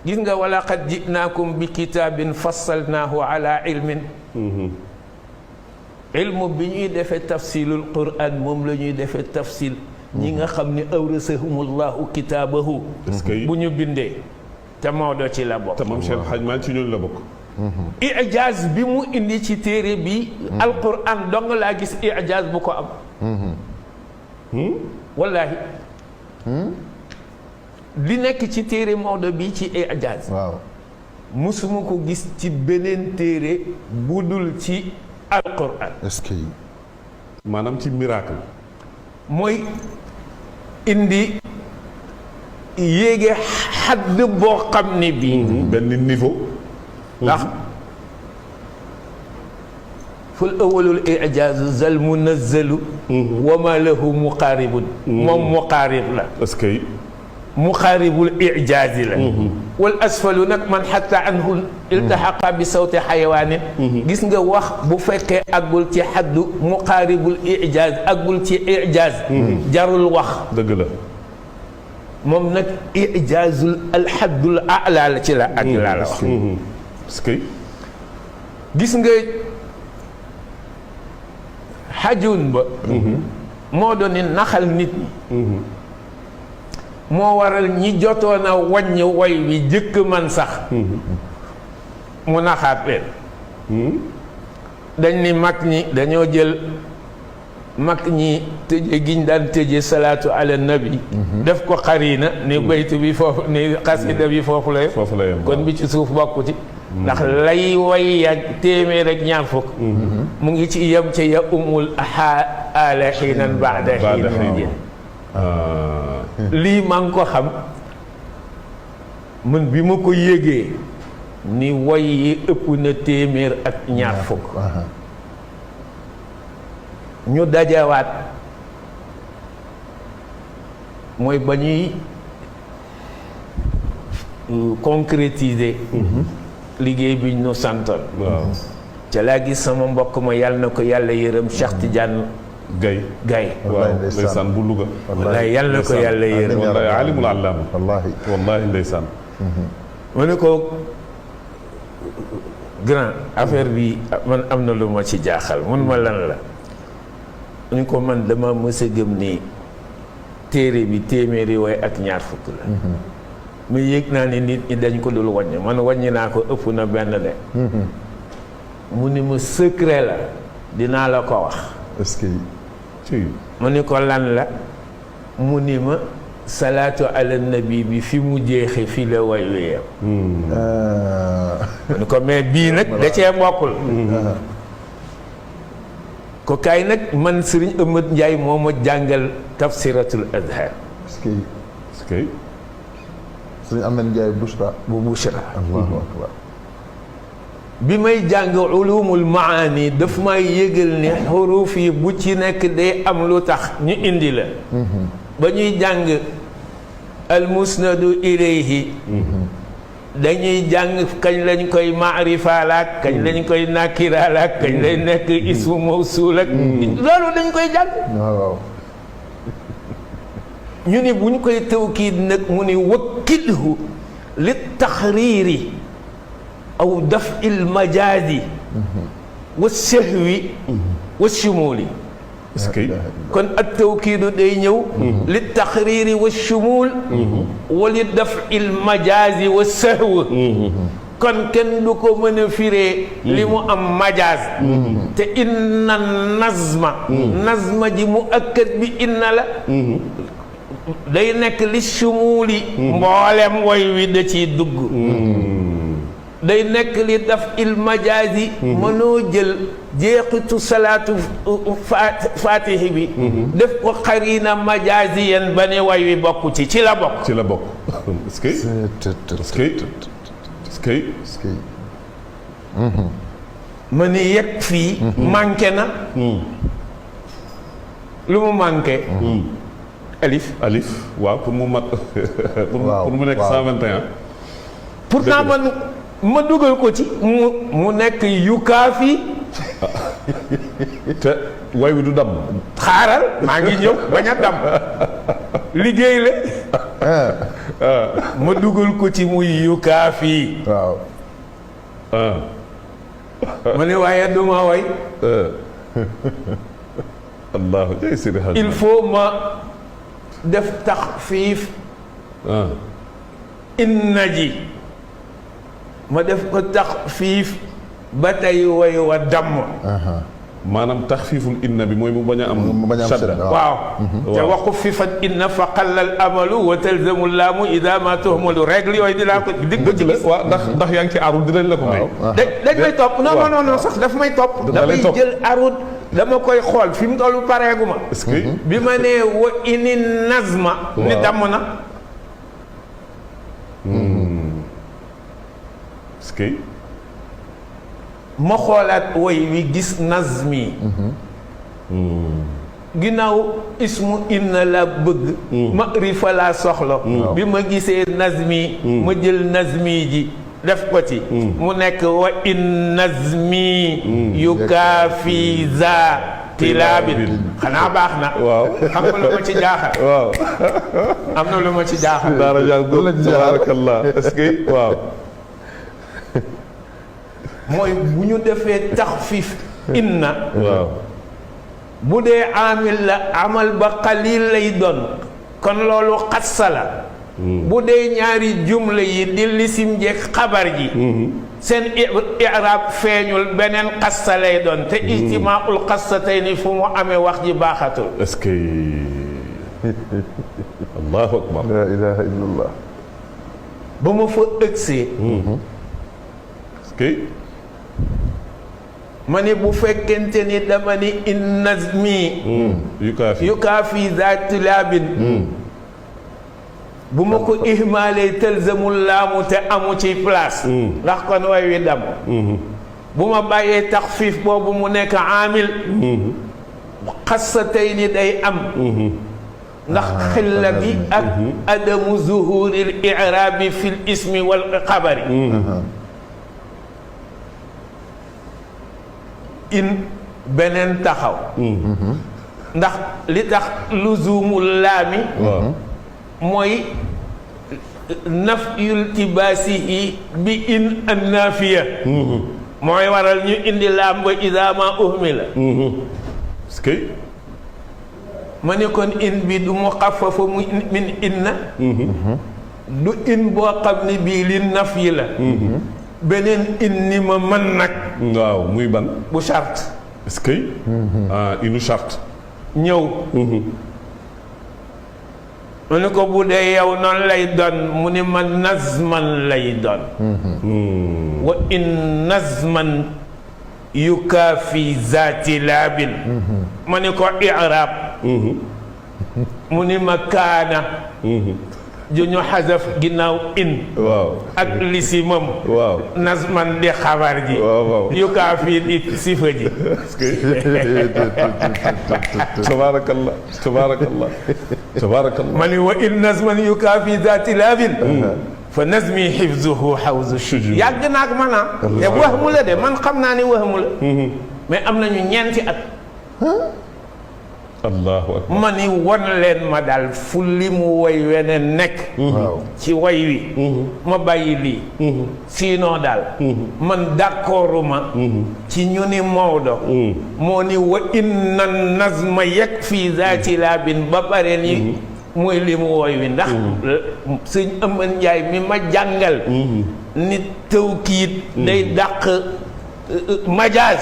gis nga wala qad ji'naakum bi kitaabin fassalnaahu ala ilmin ilmu bi ñuy defee tafsilul quran moom la ñuy defee tafsil ñi nga xam ne awrasahumullahu kitaabahu bu ñu bindee te Maodo ci la bokk te moom Cheikh Hadj Malick ci ñooñu la bokk ijaaz bi mu indi ci téere bi alquran dong laa gis ijaaz bu ko am wallaahi li nekk ci téere Maodo bi ci ijaaz waaw musuma ko gis ci beneen téere bu dul ci alquran est-ce que maanaam ci miracle mooy indi yéege xadd boo xam ne bii benn niveau ndax ful awalul ijaazu zal munazzalu wa ma lahu muqaaribun moom muqaarib la est-ce que muqaaribul ijaazi la wal asfalu nag man xatta anhu iltaxaqa bi sawti xayawaanin gis nga wax bu fekkee aggul ci xaddu muqaaribul ijaaz aggul ci ijaaz jarul wax dëgg la moom nag ijaazul alxaddul ala la ci la ak laa la wax est-ce que gis nga xajuun ba moo doon ni naxal nit ñi moo waral ñi jotoon a wàññi way wi jëkk man sax mu naxaat leen dañ ni mag ñi dañoo jël mag ñi tëje giñ daan tëje salaatu ala nabi def ko xarina ni baytu bi foofu ni xasida bi foofu la yem kon bi ci suuf bokkuti ndax lay way ak téeméer ak ñaar fukk mu ngi ci yem ca ya umul ala xiinan baada xiin lii maa ngi ko xam man bi ma ko yégee ni way yi ëpp na téeméer ak ñaar fukk ñu dajawaat mooy ba ñuy concrétiser liggéey bi ñu santoon ca laa gis sama mbokk ma yàlla na ko yàlla yërëm Cheikh Tidiane Gaye waaw ndeysaan bu Louga wallaay yàlla na ko yàlla yërëm wallaay alimul allaama wallahi ndeysaan ma ne ko grand affaire bi man am na lu ma ci jaaxal mun ma lan la ñu ko man dama mës a gëm ni téere bi téeméeri way ak ñaar fukk la mu yëg naa ni nit ñi dañ ko dul wàññi man wàññi naa ko ëpp na benn de mu ni ma secret la dinaa la ko wax est-ce que mu ni ko lan la mu ni ma salaatu ala nabi bi fi mu jeexe fi la way wéyam mu ni ko mais bii nag da cee bokkul ko kaay nag man Serigne Amath Ndiaye moo ma jàngal tafsiratul azhar est-ce que Serigne Amath Ndiaye Bouchra bu Bouchra allahu akbar bi may jàng ulumul maani daf may yëgal ni xuruuf yi bu ci nekk day am lu tax ñu indi la ba ñuy jàng almusnadu ilayhi dañuy jàng kañ lañ koy maarifaalaak kañ lañ koy nakiraalaak kañ lay nekk ismu mawsuul ak loolu dañ koy jàng waaw ñu ni bu ñu koy tawkiid nag mu ni wakkilhu li taxriiri aw daf il majaazi wa sahwi wa shumuuli est-ce que kon ak tawkiidu day ñëw li taxriiri wa shumuul wa li daf il majaazi wa sahw kon kenn du ko mën a firee li mu am majaaz te inna nazma ji mu akkat bi inna la day nekk li shumuuli mboolem woy wi da ciy dugg day nekk li daf il majaazi mënoo jël jeexitu salaatu faatihi bi def ko xarina majaazi yen ba ne way wi bokk ci la bokk est-ce que est-ce que est-ce que est-ce que ma ni yegg fii manqué na lu mu manqué alif waaw pour mu mat pour mu nekk 121 pourtant man ma dugal ko ci mu nekk yukaafi te way wi du damm xaaral maa ngi ñëw bañ a damm liggéey la ma dugal ko ci muy yukaafi waaw. ma ne waaye duma way allah jay Seydi Hadji il faut ma def taxfiif inna ji ma def ko taxfiif ba tey way wa damm maanaam taxfiiful inna bi mooy mu bañ a am shadda waaw te waxu fifat inna fa qallal amalu wa talzamu laamu ida ma tuhmalu règle yooyu dinaa ko dig ko ci gis waaw ndax yaa ngi ci arut dinañ la ko may dañ may topp non sax daf may topp damay jël arut dama koy xool fi mu tollu pareegu ma est-ce que bi ma nee wa ini nazma ni damm na est-ce que ma xoolaat woy wi gis nazmi ginnaaw ismu inna la bëgg marifa laa soxla bi ma gisee nazmi ma jël nazmi ji def ko ci mu nekk wa in nazmi yukaafi za tilaabin xanaa baax na waaw xam nga lu ma ci jaaxal waaw am na lu ma ci jaaxal daara jàng tabarakallah est-ce que waaw mooy bu ñu defee taxfiif inna waaw bu dee amil la amal ba qalil lay doon kon loolu xassa la bu dee ñaari jumla yi di lisim jeeg xabar ji seen i'raab feeñul beneen xassa lay doon te ijtimaa'ul xassatayni fu mu amee wax ji baaxatul est-ce que allahu akbar la ilaha illallah. ba ma fa ëgsee est-ce que ma ne bu fekkente ni dama ni in nazmi yukaafi zaati laabin bu ma ko ihmaalee talzamul laamu te amu ci place ndax kon way wi dam bu ma bàyyee taxfiif boobu mu nekk aamil xassatayni day am ndax xilla bi ak adamu zuhuril i'raabi fil ismi wal xabari in beneen taxaw ndax li tax luzumul laami mooy nafyul tibaasihi bi in annaafiya mooy waral ñu indi laam ba idaa ma uhmila est-ce que ma ne kon in bi du mu xafafa mu min inna du in boo xam ne bii li nafyi la beneen in ni ma man nag waaw muy ban bu charte est-ce que inu charte ñëw mu ne ko bu dee yow noonu lay doon mu ni ma nazman lay doon wa in nazman yukaafi zaati laabin ma ni ko i'raab mu ni ma kaana ju ñu xasaf ginnaaw in waaw ak lisimam waaw nazman di xabar ji waaw yukaafi di sifa ji tabarakallah tabarakallah tabarakallah ma ni wa in nazman yukaafi zaati laabin fa nazmi xifzuhu xawzu shujur yàgg naag man te wax mu la de man xam naa ni wax mu la mais am nañu ñeenti at allahu akbar ma ni won leen ma daal fu li mu woy weneen nekk ci woy wi ma bàyyi lii sinon daal man d'accorduma ci ñu ni Maodo moo ni wa inna nazma yakfi zaati laabin ba pare ni mooy li mu woy wi ndax sëñ Aman Njaay mi ma jàngal nit tawkiit day dàq majaaz